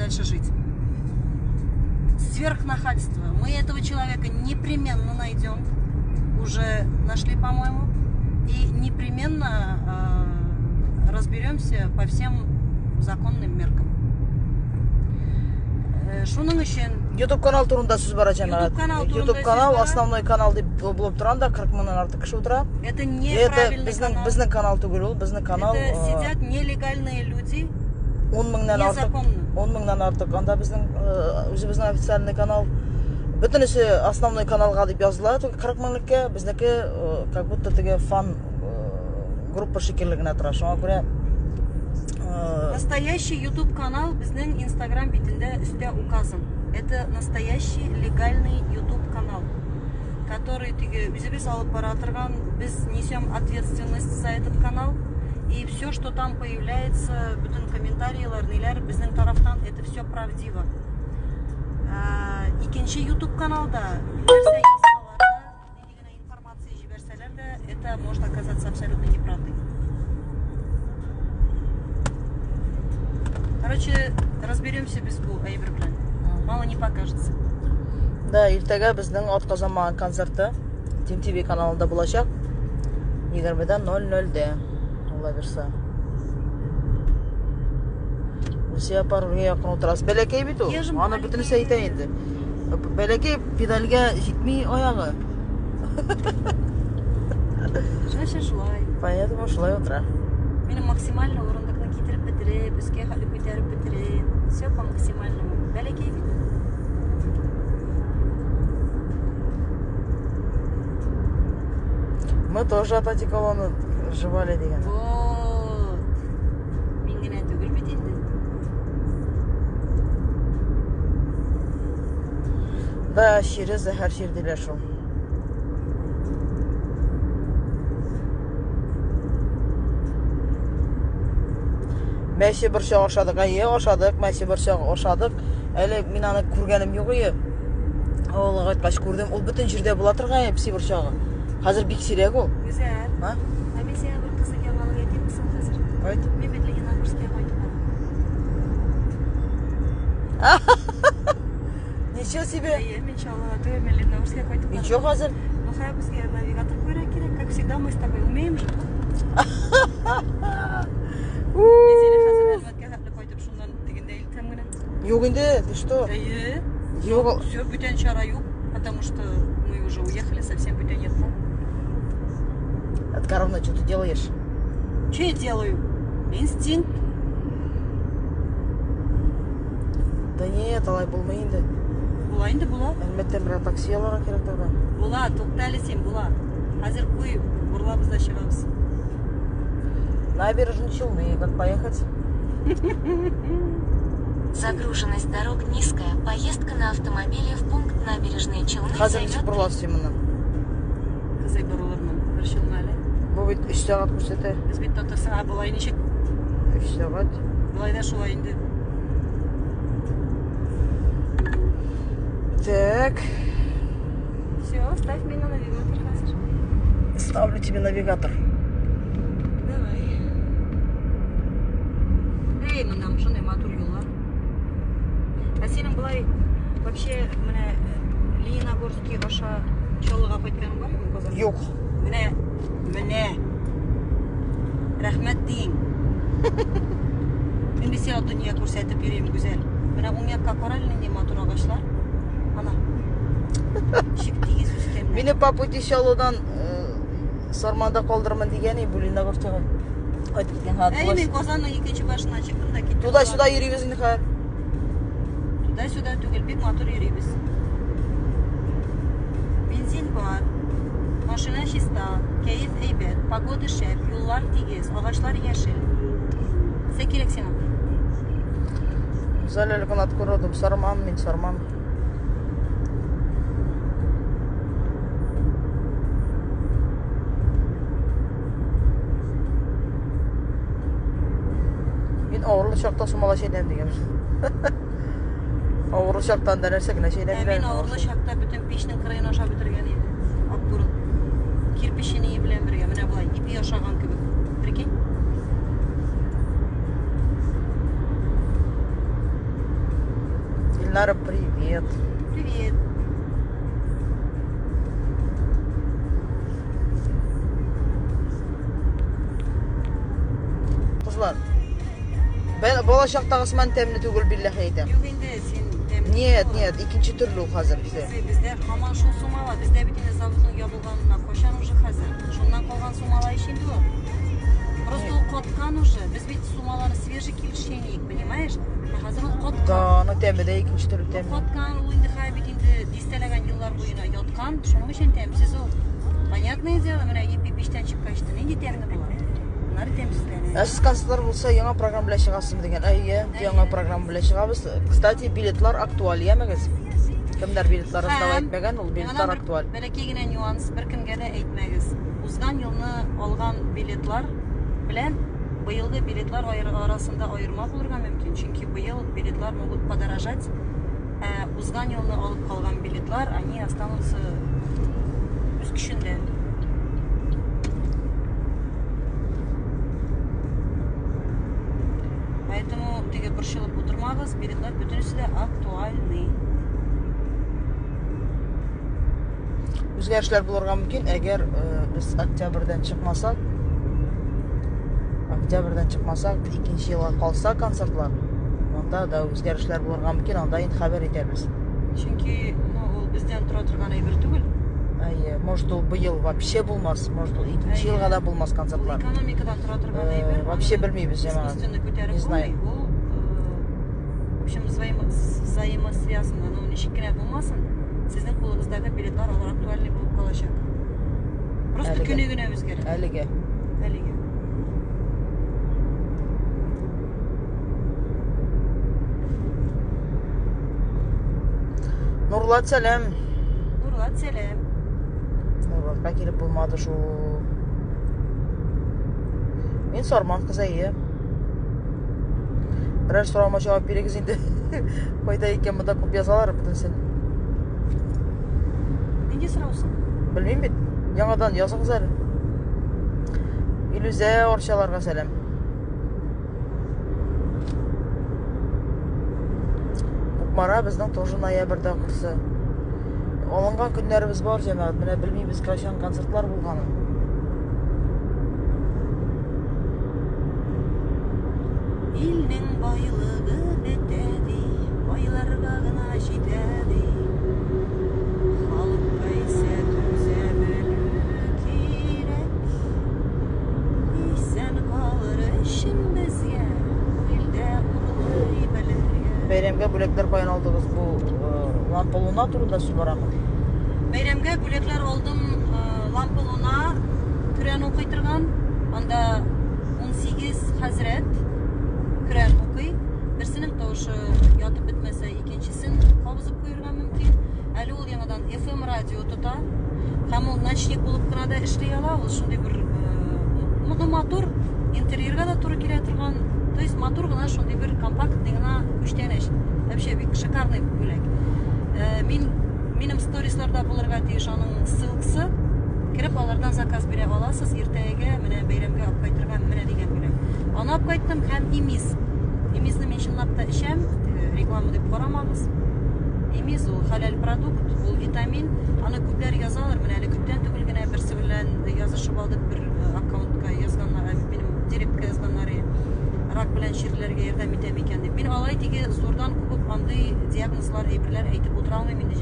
дальше жить. Сверхнахальство. Мы этого человека непременно найдем. Уже нашли, по-моему. И непременно разберемся по всем законным меркам. Шуның өчен YouTube канал турында сүз бара, җәмәгать. YouTube канал турында YouTube сүз канал бара. Основной канал дип булып тора анда 40 меңнән артык кеше утыра. Это Это неправильный безнең канал. Безнең канал түгел ул, безнең канал Это сидят нелегальные люди, 10 меңнән артык. незаконно. 10 меңнән артык. Анда безнең үзебезнең официальный канал. Бөтенесе основной каналга дип языла, только 40 меңлеккә, безнеке как будто теге фан группа шикелле генә тора. Шуңа күрә Настоящий YouTube канал безнең Instagram битендә өстә указан. Это настоящий легальный YouTube канал, который теге үзебез алып бара торган, без несем ответственность за этот канал. И все, что там появляется, бөтен комментарийлар, ниләр безнең тарафтан, это все правдиво. Икенче YouTube каналда нәрсә язсалар да, нинди генә информация җибәрсәләр дә, это может оказаться абсолютно неправдой. Короче, разберемся без бу әйбер белән. Мало не покажется. Да, иртәгә безнең Атказанмаган концерты Тим ТВ каналында булачак. 20:00-дә. Алла бирсә. Русия апа рульгә якын утырасыз. Бәләкәй бит ул. Я же Аны маленькая. бөтенесе әйтә инде. Бәләкәй, педальгә җитми аягы. Значит, шулай. Поэтому шулай утыра. Минем максимально урындыкны китереп бетереп, өскә хәтле күтәреп бетереп. Все по максимальному. Бәләкәй бит. Мы тоже от одеколона жевали дигән. Вот. Мин генә түгел бит инде. Да, чире зәһәр чир диләр шул. Мәче борчак ашадык. Әйе, ашадык, мәче борчак ашадык. Әле мин аны күргәнем юк иде. Авылга кайткач күрдем. Ул бөтен җирдә була торган песи борчагы. Хәзер бик сирәк ул. Гүзәл. А? Ә мин сиңа бер кызык яңалык әйтимме соң хәзер? Әйт. Мин бит Лениногорскига кайтып барам. Ничего себе. Әйе, мин Чаллыга түгел, мин Лениногорскига кайтып барам. Ничего хәзер? Ну, хәзер безгә навигатор куярга кирәк. Как всегда, мы с тобой умеем же. Мин сине хәзер Әлмәткә хәтле кайтып, шуннан тегендә илтәм генә. Юк инде, ты что? Әйе. Юк. Все, бүтән чара юк, потому что мы уже уехали, совсем бүтән якка. Откаровна, что ты делаешь? Что я делаю? Инстинкт. Да нет, алай булмый инде. Була инде, була. Әлмәттән берәр такси алырга кирәк тогда. Була, тукта әле син, була. Хәзер куй, борылабыз да чыгабыз. Набережные Челны, как поехать? Загруженность дорог низкая. Поездка на автомобиле в пункт Набережные Челны Хәзер ничек займет борыласыз син моннан? Кызый борылырмын. Борчылма әле. Бу бит 3 сәгать күрсәтә. Без бит Татарстан, а болай ничек? 3 сәгать. Болай да шулай инде. Так, Все, ставь меня на навигатор хәзер. Ставлю тебе навигатор. Давай. Эй, монда шундый матур юллар. Ә синең болай вообще менә Лениногорский аша Чаллыга кайтканың бармы Казаннан? Юк. Менә, менә. Рәхмәт диң. Мин бит сиңа дөнья күрсәтеп йөрим, Гүзәл. Менә уң якка кара әле нинди матур агачлар. Ана. Ничек тигез үскәннәр. Мине по пути Чаллыдан Сарманда калдырмын дигән и Лениногорскига кайтып киткән хәзер. Әй, мин Казанның икенче башына чыктым да киттем. Туда-сюда йөрибез инде хәзер. Туда-сюда түгел, бик матур йөрибез. Бензин бар, машина чиста, кәеф әйбәт, погода шәп, юллар тигез, агачлар яшел. Нәрсә кирәк сиңа? Гүзәл әле канат күрдем. Сарман мин, Сарман. Мин авырлы чакта сумала чәйнәм дигән. Авырлы чакта анда нәрсә генә Ә чәйнәмиләр. мин авырлы чакта бөтен пичнең кырыен ашап бетергән идем. Акбурын. Кирпече белән бергә, менә болай ипи ашаган кебек. Прикинь? Гөлнара, привет. Привет. Кызлар. Бала чактагы сыман тәмле түгел, билләһи әйтәм. Юк инде син тәмле. Нет, нет, икенче төрле ул хәзер бездә. Бездә һаман шул сумала, бездә бит инде заводның ябылганына кайчан уже хәзер. Шуннан калган сумала ич инде ул. Просто ул каткан уже. Без бит сумаланы свежий килеш чәйник, понимаешь? Ә хәзер ул каткан. Да, аның тәме дә икенче төрле Ул тәме. каткан, ул инде хәзер бит инде дистәләгән еллар буена яткан, шуның өчен тәмсез ул. Понятное дело, менә ипи пичтән чыккач та нинди тәмле була. Аннары тәмсезләнә. Ә сез концертлар булса, яңа программа белән чыгасызмы дигән. Әйе, яңа программа белән чыгабыз. Кстати, билетлар актуаль, ямегез. Кемнәр билетларын сдавать Һәм итмәгән, ул билетлар яңадан бер актуаль. Бәләкәй генә нюанс, беркемгә дә әйтмәгез. Узган елны алган билетлар белән быелгы билетлар арасында аерма булырга мөмкин, чөнки быел билетлар могут подорожать, ә узган елны алып калган билетлар, они останутся үз көчендә. Поэтому теге борчылып утырмагыз, билетлар бөтенесе дә актуальный. Үзгәрешләр булырга мөмкин, әгәр без октябрьдән чыкмасак, октябрьдән чыкмасак, икенче елга калса концертлар, анда да үзгәрешләр булырга мөмкин, анда инде хәбәр итәрбез. Чөнки, ну, ул бездән тора торган әйбер түгел. Әйе, может ул быел вообще булмас, может ул икенче Әйе. елга да булмас Ул концертлар. экономикадан тора торган әйбер. Вообще Аны белмибез, җәмәгать. Искусственно күтәреп Не знаю. булмый. Ул, в общем, взаимосвязано. Ну, ничек кенә булмасын, сезнең кулыгыздагы билетлар алар актуальный булып калачак. Просто Әлегә. көне генә үзгәрә. Әлегә. Әлегә. Нурлат сәлам. Нурлат сәлам. Нурлатка килеп булмады шул. Мин Сарман кызы, әйе. Берәр соравыма җавап бирегез инде. Кайда икән монда күп язалар бөтенесен. Нинди сорау соң? Белмим бит. Яңадан языгыз әле. Илүзә Арчаларга сәлам. Кукмара безнең тоже ноябрьдә курсы. Алынган көннәребез бар, җәмәгать. Менә белмибез кайчан концертлар булганын. Илнең байлыгы бетә ди, байларга гына җитә ди. Халыкка исә түзә белү кирәк. Исән калыр өчен безгә бу илдә урлый белергә. Бәйрәмгә бүләкләр каян алдыгыз? Бу лампа луна турында сүз барамы? Бәйрәмгә бүләкләр алдым, лампа луна Коръән укый торган. Анда 18 хәзрәт Коръән укый. Берсенең тавышы ятып бетмәсә, икенчесен кабызып куярга мөмкин. Әле ул яңадан FM радио тота. Һәм ул ночник булып кына да эшли ала. Ул шундый бер, ну, матур интерьерга да туры килә торган, то есть матур гына шундый бер компактный гына күчтәнәч. Вообще бик шикарный бүләк. Минем сторисларда булырга тиеш аның ссылкасы. Кереп алардан заказ бирә аласыз. Иртәгә менә бәйрәмгә алып кайтырга менә дигән бүләк. Аны алып кайттым һәм имиз. Имизне мин чынлап та эчәм, реклама дип карамагыз. Имиз ул хәләл продукт, ул витамин. Аны күпләр язалар. Менә әле күптән түгел генә берсе белән язышып алдык, бер аккаунтка язганнар, минем директка язганнар, рак белән чирләргә ярдәм итә микән дип. Мин алай теге зурдан кубып андый диагнозлар, әйберләр әйтеп утыра алмыйм инде.